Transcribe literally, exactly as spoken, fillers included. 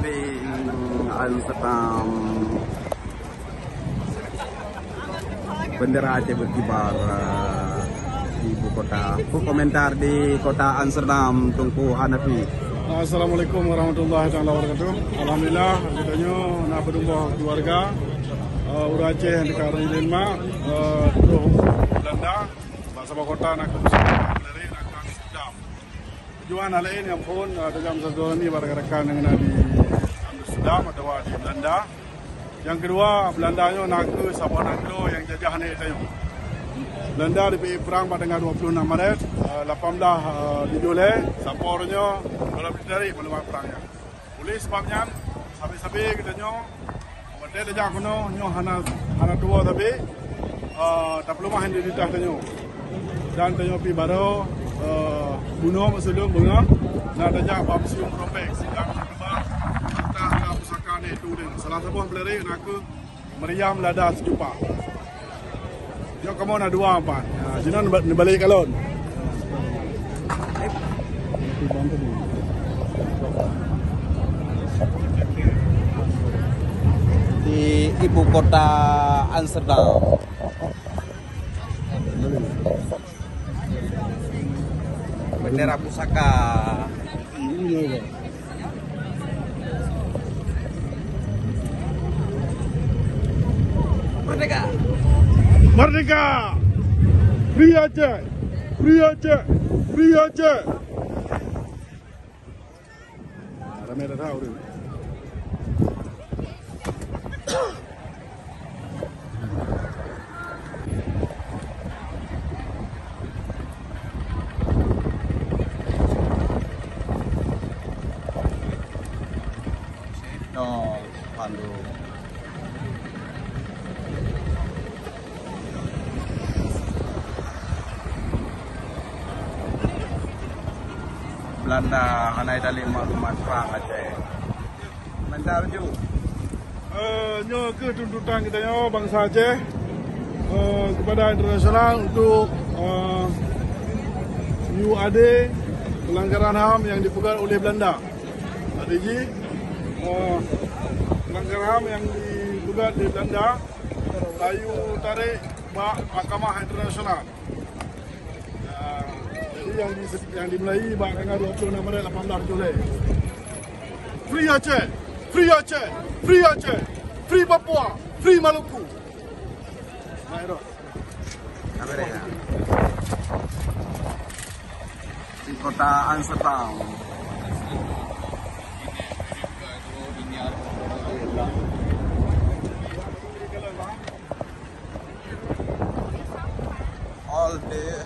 Di Amsterdam, bendera Aceh berkibar, eh, di ibu kota. Peue komentar di kota Amsterdam, Teungku Hanafi? Assalamualaikum warahmatullahi taala wabarakatuh. Alhamdulillah, geutanyoe na peutuboh keuluwarga, eh, ureueng Aceh nyang teuka di Denmark, eh, troh Belanda, bak saboh kota nakeuh Amsterdam. Tujuan hana laén nyang phôn, eh, tajak meusilaturahmi bak rakan-rakan nyang na di Amsterdam atawa di Belanda. Nyang keudua, Belanda nyoe nakeuh saboh nanggroe nyang jajah aneuk tanyoe. Belanda dipiep prang bak tanggai dua ploh nam Maret, eh, lapan blah, eh, tujoh lhèe, sapoe nyoe gohlom jitarék maklumat prang nyan. Oleh sabab nyan, sabe-sabe geutanyoe, watèe tajak keunoe, nyoe hana, hana tuwoe sabe, eh, tapeuleumah identitas tanyoe. Dan tanyoe pih barô, eh, bunoe meuseuleueng beungoh, na tajak bak Museum Robek, dan keudua, harta-harta pusaka aneuk tanyoe. Salah saboh peularek nakeuh Meriam Lada Sejupa. Nyoe kamoe na dua pat. Ha, jinoe neuba-, neubalek kalon. Di ibu kota Amsterdam. Bendera pusaka. Merdeka! Merdeka! Free Aceh! Free Aceh! Free Aceh! Ramé that ureueng. Nyoe, Pandu. Belanda hana italib maklumat prang Aceh. Mantap ju. Eh, nyoe keuh tuntutan geutanyoe bansa Aceh, eh, kepada internasional untuk, eh, U A D pelanggaran ham yang dipeugöt oleh Belanda. Arti jih, eh, pelanggaran ham yang dipeugöt di Belanda, layue tarek bak mahkamah internasional. Ya, jadi yang di, yang dimulai bak tanggal dua puluh enam Maret lapan belas tujuh lhèe. Free Aceh, Free Aceh, Free Aceh, Free Papua, Free Maluku. Baik, Rod. Di kota Amsterdam. All the